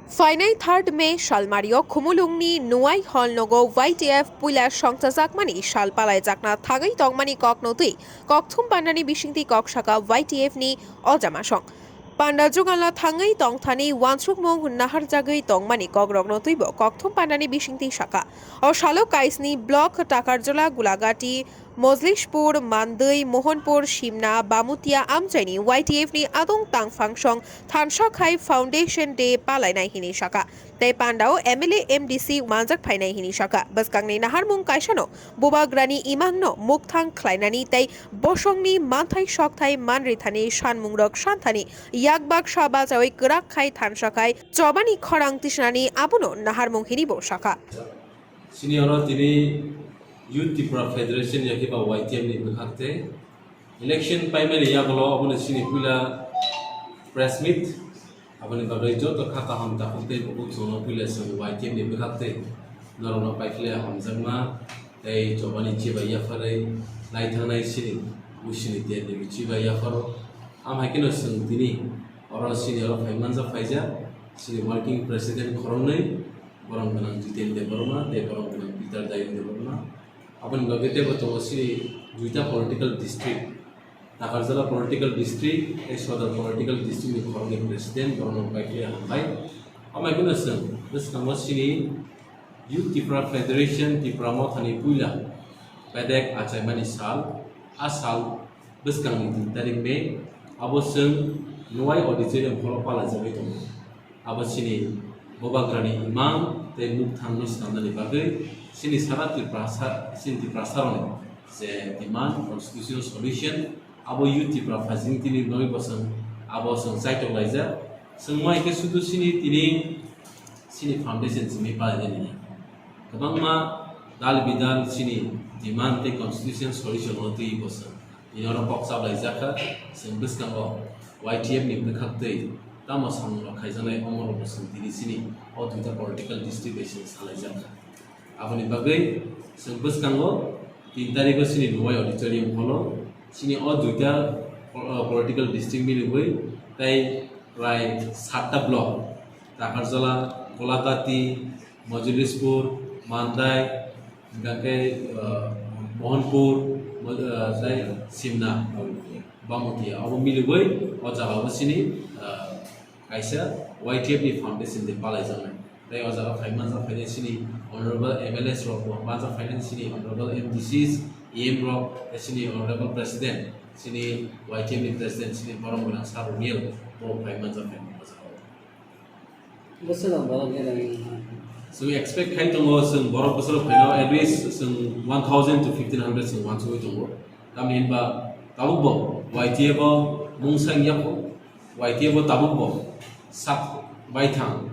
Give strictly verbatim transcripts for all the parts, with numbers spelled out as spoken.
Phainai third May salmario Khumulungni Nuai Hall nogo Y T F puila songchajakmani sal palaijakna thangwi tongmani kokno twi kokthum pandani bisingtwi kok saka Y T F ni ojamasong. Panda jugalno thangwi tongthani wansukmung naharjagwi tongmani kokrokno twibo kokthum pandani bisingtwi saka. O salo kaisni block Takarjala, Gulagati, Mojlishpur, Mandwi, Mohanpur, Simna, Bamutia amchaini Y T F ni adong tangphangsong thansa khai Foundation Day palainai hini saka. Tei pandao M L A, M D C manjak phainai hini saka. Bwskangni naharmung kaisano Bubagrani imangno mukthang khlainani tei bosongni manthai sokthai manrithani sanmungrok santhani yakbak sa bachawi kwrak khai thansa khai chobani khorang tisnani abono naharmung hinibo saka. Sini oro tini Youth Tipra Federation yakhe ba Y T F ni bwkhak tei election paimani yagulo obono sini puila press meet, aboni bagwi joto kha kaham takhuk tei bukhuk chwngno puila chwng Y T F ni bwkhak tei norokno paikhle hamjakma tei chobani chibai yapharwi naithangnai sini Bushini Terni chibai yapharo. Am hai kheno chwng tini oro sini oro phai manjak phaijak sini working president khoroknwi, borom gwnang Jiten Debbarma tei borom gwnang Peter Dayung Debbarma. Aboni bagwi teibo tongo sini duita political district, Takarjala political district tei Sodor political district ni khoroknwi president, borokno paikhe hambai. Amai kheno chwng bwskango sini Youth Tipra Federation Tipra Mothani puila bedek achaimani sal, a sal bwskangni tin tarik May, abo chwng Nuai Auditorium hall o palajagwi tongo. Abo chini Bubagrani imang tei mukthangno swnamnani bagwi chini sara Tiprasa, chini Tiprasarokni je demand, constitutional solution, abo Youth Tipra Federation tini noi bosong abo chwng chaitok laijak. Chwng mai khe sudu chini tini chini foundation simi palainani ya. Kwbangma dal bidal chini demand tei constitution solution no twi bosong. Bini oro kok chaplaijak kha, chwng bwskango Y T F ni bwkhak twi tamo samung rok khaijaknai, omo rok bosong tini chini o duita political district bai chwng salaijak kha. Aboni bagwi chwng bwskango tin tarikh o chini Nuai Auditorium hall o chini o duita po-, political district milibwi tei prai satta block, Takarjala, Golagati, Mojlishpur, Mandai, hingkha khe, ah, Mohanpur, Mo-, ah, tei Simna, Bamutia. Abo milibwi o jaga o chini, ah, kaisa Y T F ni foundation day palaijaknai. Tei o jaga phai manjak phainai chini honorable M L As rok bo manjak phainai chini honorable M D Cs, E M rok, tei chini honorable president, chini Y T F ni president, chini borom gwnang Sir Runiel bo phai manjak phainai o jaga o. Bwswk ang borok gana wngkha. Chwng expect khai tongo, chwng borok bwswk phaino at least chwng one thousand to fifteen hundred chwng uansugwi tongo. Tamni hinba tabukbo Y T F o mungsa wngya kho, Y T F o tabukbo sak baithang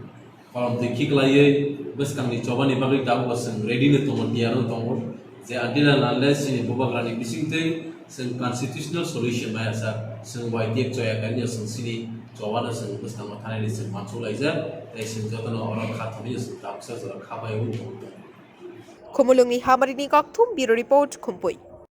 kolom twi khiklaiwi bwskangni chobani bagwi tabukbo chwng ready no tongo, tiyar no tongo. Je until and unless chini Bubagrani bisingtwi chwng constitutional solution maya sa, chwng Y T F choya kari no chwng chini chobano chwng bwskango thanani chwng uansuk laijak, tei chwng jotono oro kha thumwi chwng tabuksa jora kha bai wng tongo. Khumulungni Hamarini Kokthum, Bureau Report, Khumpui.